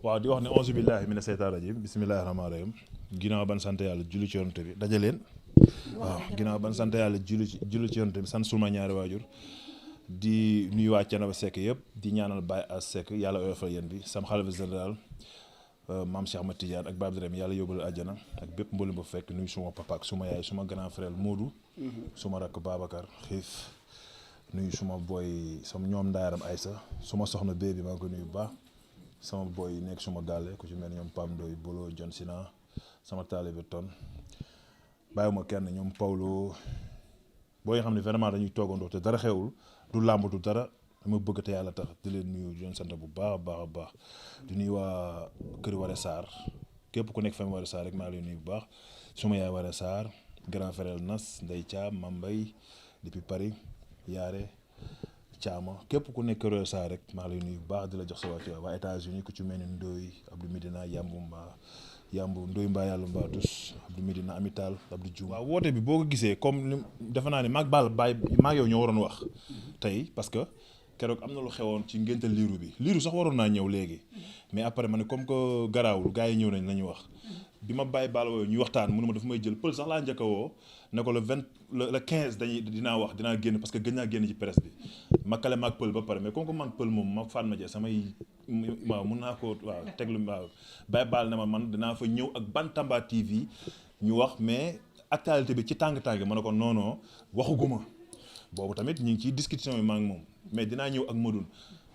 waaw di wax ne auzu billahi mina seytaani rajim bismillahi rahmaani rahim ginnaaw ban sant yàlla julli ci yonent bi daje leen waaw ginnaaw ban sant yàlla julli ci yonent bi sant suma ñaari waajur di nuyu waa Thiénaba Seck yëpp di ñaanal Baye As Seck yàlla oyofal yéen bi sam xalifa général maam Cheikh Ahmed Tidiane ak Baye Abdourahmane yàlla yóbbal àjjana ak bépp mboolem ba fekk nuyu suma papa ak suma yaay suma grand frère Modou suma rakk Babacar xiif nuyu suma boy sama ñoom ndaayaram Aïssa suma soxna bee bi maa ngi ko nuyu bu baax sama boy yi nekk suma gàlle ku ci mel ñoom Pam Ndoy Bolo John Sina sama taalibe ton bàyyiwuma kenn ñoom Paulo boo nga xam ne vraiment dañuy toogandoo te dara xewul du làmb du dara dama bëgg te yàlla tax di leen nuyu di leen sant bu baax a baax di nuyu waa kër Waré Sarr képp ku nekk famille Waré Sarr rek maa ngi lay nuyu bu baax suma yaay Waré Sarr grand frère Nas Ndey Thiam Mambay depuis Paris Yaare Thiama képp ku nekk kër Waré Sarr rek maa ngi lay nuyu bu baax di la jox sa waa États-Unis ku ci mel ni Ndoy Abdou Medina Yambu Ndoy Mbaa yàlla mbaa tus Abdou Medina Amital Abdou Dioum waaw woote bi boo ko gisee comme defe naa ne maag yow ñoo waroon wax tey parce que keroog am na lu xewoon ci ngénte liiru sax waroon naa ñëw léegi mais après ma ne comme que garaawul gars yi ñëw nañ nañu wax bi ma bàyyi baal woo ñu waxtaan mënu ma dafa may jël pël sax laa njëkk a woo ne ko le 15 dinaa génn parce que gën naa génn ci presse bi ma kale maag pël ba pare mais comme que man pël moom ma fan ma jee samay waaw mun naa ko waaw teglu waaw bàyyi baal ne ma man dinaa fa ñëw ak Bantamba TV ñu wax mais actualité bi ci tàng-tàng ma ne ko non waxuguma boobu tamit ñu ngi ciy discussion yi maa ngi moom mais dinaa ñëw ak Modou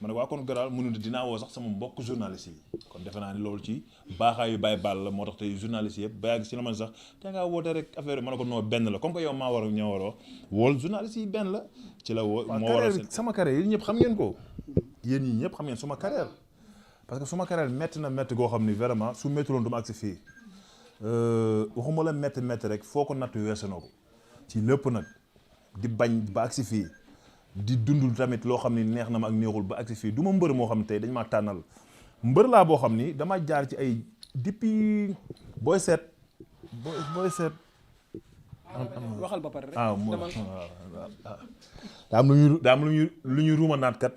ma ne waa kon garaal mënul dinaa woo sax sama mbokk journaliste yi kon defe naa ni loolu ci baaxaayu bàyyi baal la moo tax tey journaliste yëpp ba yàgg si la man sax te ngaa woote rek affaire bi ma ne ko non benn la comme que yow maa war ñoo waroo wool journaliste yi benn la ci la woo moo war sama carrière yi ñëpp xam ngeen ko yéen ñi ñëpp xam ngeen suma carrière parce que suma carrière métti na métti goo xam ni vraiment su méttiloon du ma agsi fii waxuma la métti rek foo ko natt weesu na ko ci lépp nag di bañ ba agsi fii di dundul tamit loo xam ni neex na ma ak neexul ba agsi fii du ma mbër moo xam ne tey dañ maa tànnal mbër laa boo xam ni dama jaar ci ay depuis booy seet waxal ba pare rek daa am lu ñuy ruuma naat kat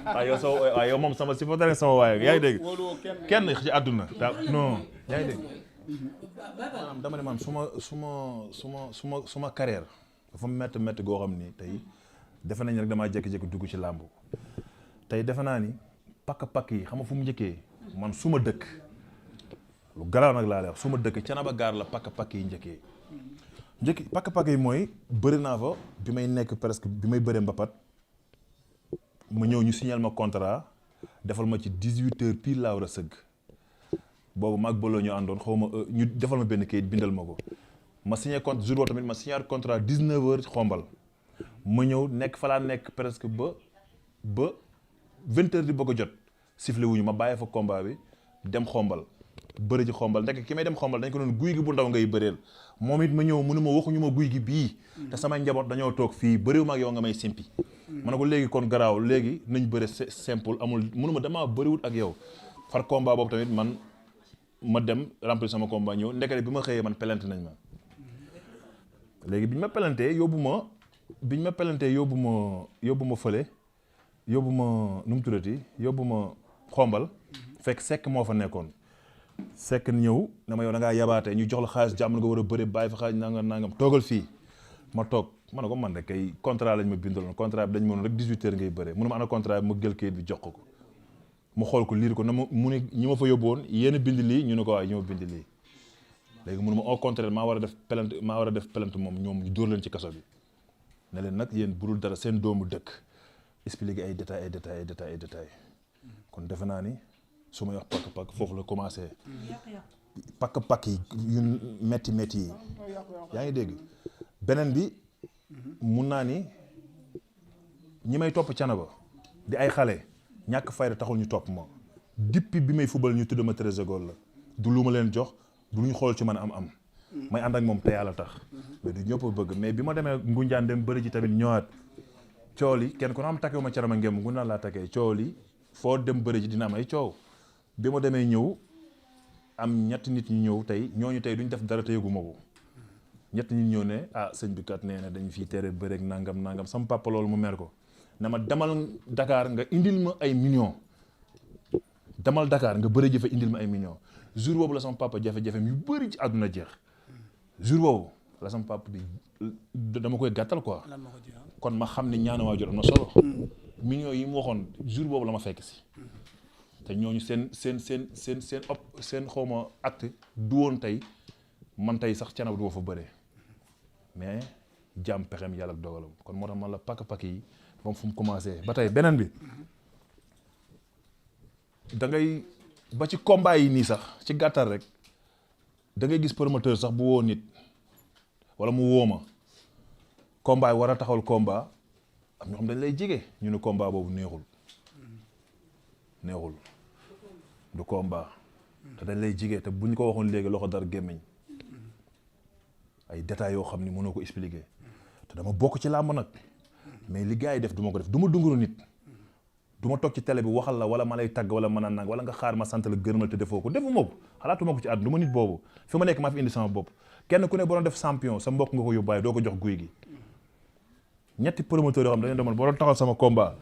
waaw yow moom sama si fa dara sama waaye yaa ngi dégg kenn ci àdduna non yaa ngi dégg maanaam dama ne man suma carrière dafa métti goo xam ni tey defe nañ rek damaa jékki-jékki dugg ci làmb tey defe naa ni pakk yi xam nga fu mu njëkkee man suma dëkk lu garaaw nag laa lay wax suma dëkk Thiénaba gaar la pakk yi njëkkee pakk yi mooy bëri naa fa bi may nekk presque bi may bëree mbapat ma ñëw ñu signal ma contrat defal ma ci 18 heures pile laa war a sëgg boobu maag boloo ñu àndoon xaw ma ñu defal ma benn kayit bindal ma ko ma signé compte jour boobu tamit ma signé contrat 19 heures xombal ma ñëw nekk fa laa nekk presque ba 20 heures di bëgg a jot sifflé wuñu ma bàyyi fa combat bi dem xombal bëri ji xombal ndekk ki may dem xombal dañ ko doon guy gi bu ndaw ngay bëreel moom it ma ñëw mënu ma waxuñu ma guy gi bii te samay njaboot dañoo toog fii bëriwu ma ak yow nga may simpi ma ne ko léegi kon garaaw léegi nañ bëri simple amul mënu ma damaa bëriwut ak yow far combat boobu tamit man ma dem remplir sama combat ñëw ndekete bi ma xëyee man pelante nañ ma léegi biñ ma pelantee yóbbu ma fële yóbbu ma nu mu tuddati yóbbu ma xombal fekk sekk moo fa nekkoon sekk ñëw na ma yow da ngaa yabaate ñu jox la xaalis jàmm nga war a bëri bàyyi fa xaalis nangam toogal fii ma toog ma ne ko man de kay contrat lañ ma bindaloon contrat bi dañ mënoon rek 18 heures ngay bëre mënu ma ana contrat bi ma jël kayit bi jox ko mu xool ko liir ko na mu ne ñi ma fa yóbbuwoon yéen bind lii ñu ne ko waaye ñoo bind lii léegi mënu ma au contraire maa war a def plainte moom ñoom ñu dóor leen ci kaso bi ne leen nag yéen budul dara seen doomu dëkk expliquer ay détails kon defe naa ni su may wax pakk foofu la commencé pakk yi yu métti yi yaa ngi dégg beneen bi mun naa ni ñi may topp Thiénaba di ay xale ñàkk fayda taxul ñu topp ma depuis bi may fubal ñu tudd ma trésor la du lu ma leen jox du lu ñu xool ci man am may ànd ak moom te yàlla tax mais du ñëpp bëgg mais bi ma demee Ngunjaan dem bëri ci tamit ñëwaat cool yi kenn ku ne am takkewu ma Thiénaba ngem Ngunjaan laa takkee cool yi foo dem bëri ci dina am ay coow bi ma demee ñëw am ñetti nit ñu ñëw tey ñooñu tey duñ def dara te yëguma ko ñetti nit ñëw ne sëñ bi kat nee na dañ fii tere bëreeg nangam sama papa loolu mu mer ko ne ma demal Dakar nga indil ma ay millions demal Dakar nga bëri jëfe indil ma ay millions jour boobu la sama papa jafe-jafe yu bëri ci àdduna jeex jour boobu la sama papa di dama koy gàttal quoi kon ma xam ne ñaana waajur am na solo millions yi mu waxoon jour boobu la ma fekk si te ñooñu seen xawma acte du woon tey man tey sax canab du ma fa bëree mais jàmm pexem yàlla ak dogalam kon moo tax man la pakk yi moom fu mu commencé ba tey beneen bi da ngay ba ci combat yi nii sax ci gàttal rek da ngay gis promoteur sax bu woo nit wala mu woo ma combat yi war a taxawal combat am ñoo xam dañ lay jege ñu ne combat boobu neexul du combat te dañ lay jege te buñ ko waxoon léegi loxo dara gémmiñ ay détails yoo xam ni mënoo ko expliquer te dama bokk ci làmb nag mais li gars yi def du ma ko def du ma dunguru nit du ma toog ci télé bi waxal la wala ma lay tagg wala mën a nang wala nga xaar ma sant la gërëm la te defoo ko defu ma ko xalaatuma ko ci àdduna du ma nit boobu fi ma nekk maa fi indi sama bopp kenn ku ne boo doon def champion sa mbokk nga ko yóbbaale doo ko jox guy gi ñetti promoteur yoo xam dañu demal boo doon taxal sama combat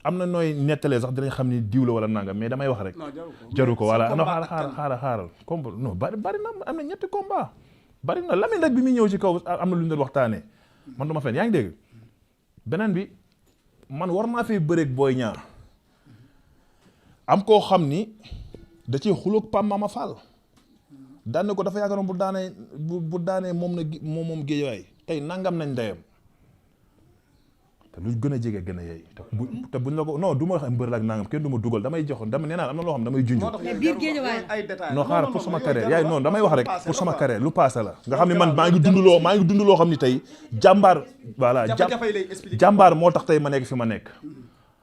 am na nooy nettalee sax dinañ xam ni diw la wala nangam mais damay wax rek jaru ko voilà non xaaral combat non bari na am na ñetti combat bari na Lamine rek bi muy ñëw ci kaw am na lu ñu doon waxtaanee man duma fen yaa ngi dégg beneen bi man war naa fee bëreeg Boy Niang am koo xam ni da ciy xuloog Pam Mama Fall daan ko dafa yaakaaroon bu daanee moom Géejawaay tey nangam nañ ndeyam te lu gën a jege gën a yey te buñ la ko non du ma wax mbër la ak nangam kenn du ma dugal damay jox dama nee naa am na loo xam damay junj. non xaaral pour sama carrière yaay non damay wax rek pour sama carrière lu passé la nga xam ne man maa ngi dund loo xam ni tey jàmbaar voilà jàmbaar moo tax tey ma nekk fi ma nekk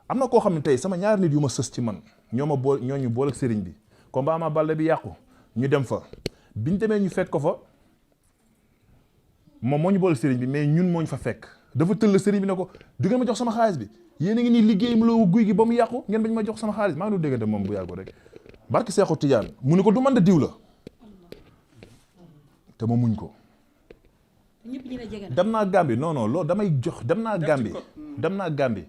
am na koo xam ne tey sama ñaari nit yu ma sës ci man ñoo ñu boole ak sëriñ bi combat Ama Baldé bi yàqu ñu dem fa biñ demee ñu fekk ko fa moom moo ñu boole sëriñ bi mais ñun moo ñu fa fekk dafa tëll sëriñ bi ne ko du ngeen ma jox sama xaalis bi yéen a ngi nii liggéey mu loo guy gi ba mu yàqu ngeen bañ ma jox sama xaalis maa ngi doon déggante moom bu yàggu rek barki Seexu Tijaan mu ne ko du man de diw la te ma muñ ko dem naa Gambie non loolu damay jox dem naa Gambie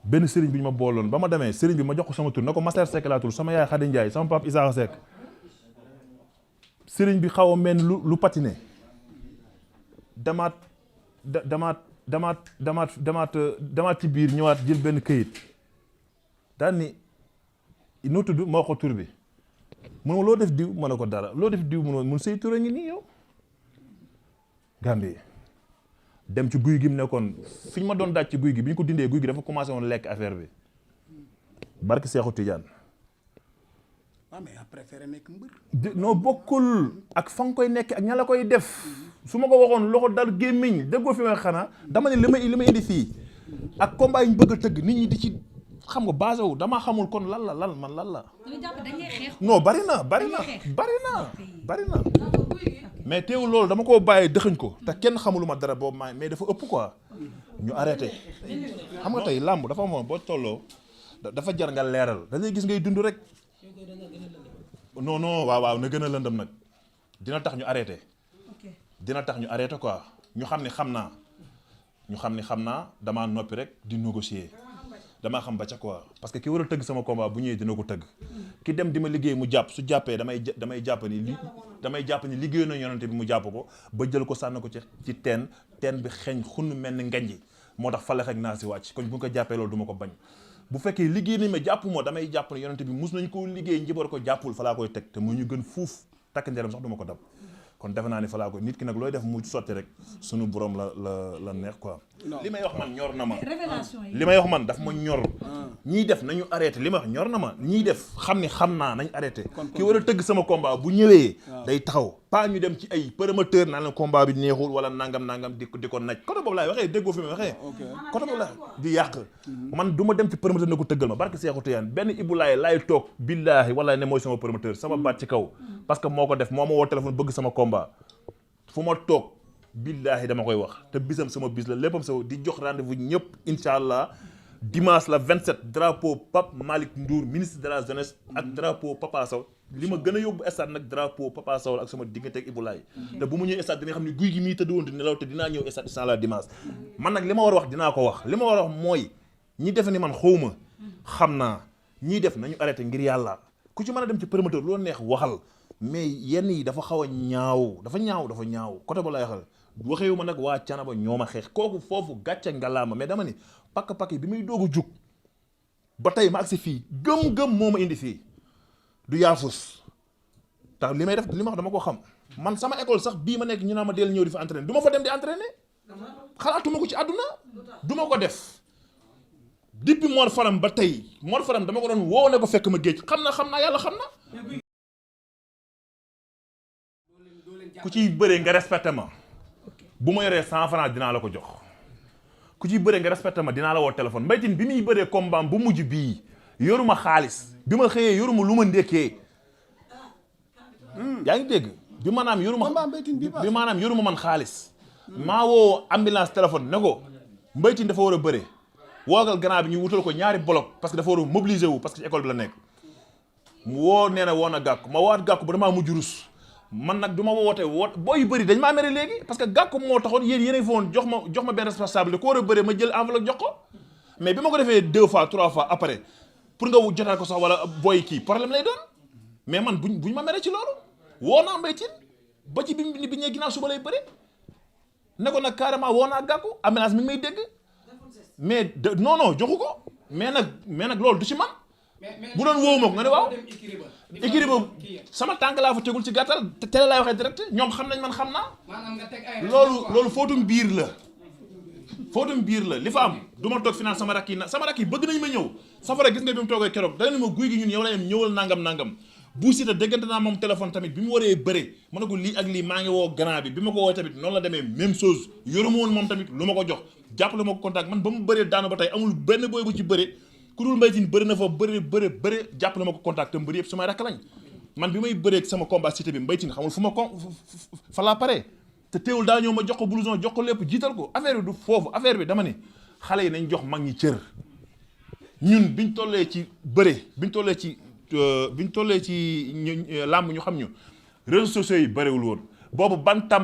benn sëriñ bi ñu ma booloon ba ma demee sëriñ bi ma jox ko sama tur ne ko Master Seck laa tur sama yaay Khady Ndiaye sama papa Isaaxa Seck sëriñ bi xaw a mel lu patiné damaat ci biir ñëwaat jël benn këyit daan ni noo tudd ma wax ko tur bi mun ma loo def diw ma ne ko dara loo def diw mun say tur a ngi nii yow Gambie dem ci guy gi mu nekkoon fi ñu ma doon daaj ci guy gi bi ñu ko dindee guy gi dafa commencé woon lekk affaire bi barki Seexu Tijaan mais a préféré nekk mbër non bokkul ak fa nga koy nekk ak ña la koy def su ma ko waxoon loxo dal gémmiñ déggoo fi ma xanaa dama ne li ma indi fii ak combat yi ñu bëgg a tëgg nit ñi di ci xam nga basé wu damaa xamul kon lan la non bari na mais teewul loolu dama koo bàyyi dëxëñ ko te kenn xamulu ma dara boobu mais dafa ëpp quoi ñu arrêté xam nga tey làmb dafa moom boo tolloo dafa jar nga leeral da ngay gis ngay dund rek non waaw na gën a lëndëm nag dina tax ñu arrêté quoi ñu xam ne xam naa damaa noppi rek di négocier damaa xam ba ca quoi parce que ki war a tëgg sama combat bu ñëwee dina ko tëgg ki dem di ma liggéey mu jàpp su jàppee damay jàpp ni liggéey na yonante bi mu jàpp ko ba jël ko sànn ko ci teen bi xeeñ xunn mel ni nganji moo tax fale rek naa si wàcc kon bu ko jàppee loolu du ma ko bañ bu fekkee liggéey nañ ma jàpp moo damay jàpp ne yonante bi mus nañ koo liggéey njibar ko jàppul fa laa koy teg te mu ñu gën fuuf takk ndeeram sax du ma ko dab kon defe naa ni fa laa koy nit ki nag looy def mu sotti rek sunu borom la neex quoi li may wax man ñor na ma li may wax man daf ma ñor ñiy def nañu arrêté li may wax ñor na ma ñiy def xam ni xam naa nañ arrêté ki war a tëgg sama combat bu ñëwee day taxaw pas ñu dem ci ay promoteur naan la combat bi neexul wala nangam di ko naj côté boobu laay waxee déggoo fi may waxee côté boobu laay di yàq man du ma dem ci promoteur ne ko tëggal ma barke Seexu Tijaan benn Ibulaay laay toog billaahi wala ne mooy sama promoteur sama baat ci kaw parce que moo ko def moo ma woo téléphone bëgg sama combat fu ma toog billaahi dama koy wax te bisam sama bis la léppam sama di jox rendez-vous ñëpp incha allah dimanche la 27 drapeau Pape Malick Ndour ministre de la jeunesse ak drapeau Papa Sow li ma gën a yóbbu stade nag drapeau Papa Sow ak sama diggante ak Ibulaay te bu mu ñëwee stade dina xam ne guy gi mii tëdd woon di nelaw te dinaa ñëw stade incha allah dimanche man nag li ma war a wax dinaa ko wax li ma war a wax mooy ñi defe ni man xawma xam naa ñiy def nañu arrêté ngir yàlla ku ci mën a dem ci promoteur loo neex waxal mais yenn yi dafa xaw a ñaaw dafa ñaaw côté ba lay waxal waxewu ma nag waa Canaba ñoo ma xeex kooku foofu gàcce ngalaama mais dama ni pakk yi bi muy doog a jug ba tey ma agsi fii gëm-gëm moo ma indi fii du yaafus tax li may def li ma wax dama ko xam man sama école sax bii ma nekk ñu naa ma del ñëw di fa entraîner du ma fa dem di entraîner xalaatuma ko ci àdduna du ma ko def depuis Mor Faram ba tey Mor Faram dama ko doon woo ne ko fekk ma géej xam naa yàlla xam na ku ciy bëree nga respecté ma bu ma yoree 100 francs dinaa la ko jox ku ciy bëree nga respecté ma dinaa la woo téléphone Mbaye Tine bi muy bëree combat bu mujj bii yoruma xaalis bi ma xëyee yoruma lu ma ndékkee yaa ngi dégg bi maanaam yoruma man xaalis maa woo ambulance téléphone ne ko Mbaye Tine dafa war a bëre woogal grand bi ñu wutal ko ñaari bloc parce que dafa war a mobiliser wu parce que ci école bi la nekk mu woo nee na woo na gàkku ma waat gàkku ba damaa mujj rus man nag du ma woote booy yu bëri dañ maa mere léegi parce que gàkku moo taxoon yéen fa woon jox ma benn responsable ko war a bëre ma jël enveloppe jox ko mais bi ma ko defee 2 fois 3 fois après pour nga jotaat ko sax wala booy kii problème lay doon mais man buñ ma mere ci loolu woo naa Mbaye Tine ba ci bi ñee ginnaaw suba lay bëre ne ko nag carrément woo naa gàkku ambulance mi ngi may dégg mais non joxu ko mais nag loolu du ci man bu doon woowu ma ko nga ne waaw écurie boobu sama tànk laa fa tegul ci gàttal te télé laay waxee direct ñoom xam nañ man xam naa loolu footum biir la li fa am du ma toog final sama rakk yi bëgg nañ ma ñëw safara gis nga bi mu toogee keroog da nga ne ma guy gi ñun yow la yem ñëwal nangam bu Siteu déggante naa moom téléphone tamit bi mu waree bëre ma ne ko lii ak lii maa ngi woo grand bi ma ko woo tamit noonu la demee même chose yoruma woon moom tamit lu ma ko jox jàppale ma ko contact man ba mu bëree daanu ba tey amul benn booy bu ci bëre ku dul Mbaye Tine bëri na fa bëri jàppale ma ko contact te mbëri yëpp sumay rakk lañ man bi may bëree sama combat Siteu bi Mbaye Tine xamul fu ma fa laa pare te teewul daa ñëw ma jox ko blouson jox ko lépp jiital ko affaire bi du foofu affaire bi dama ne xale yi nañ jox mag ñi cër ñun biñ tollee ci bëre biñ tollee ci làmb ñu xam ñu réseaux sociaux yi bëriwul woon boobu ban tam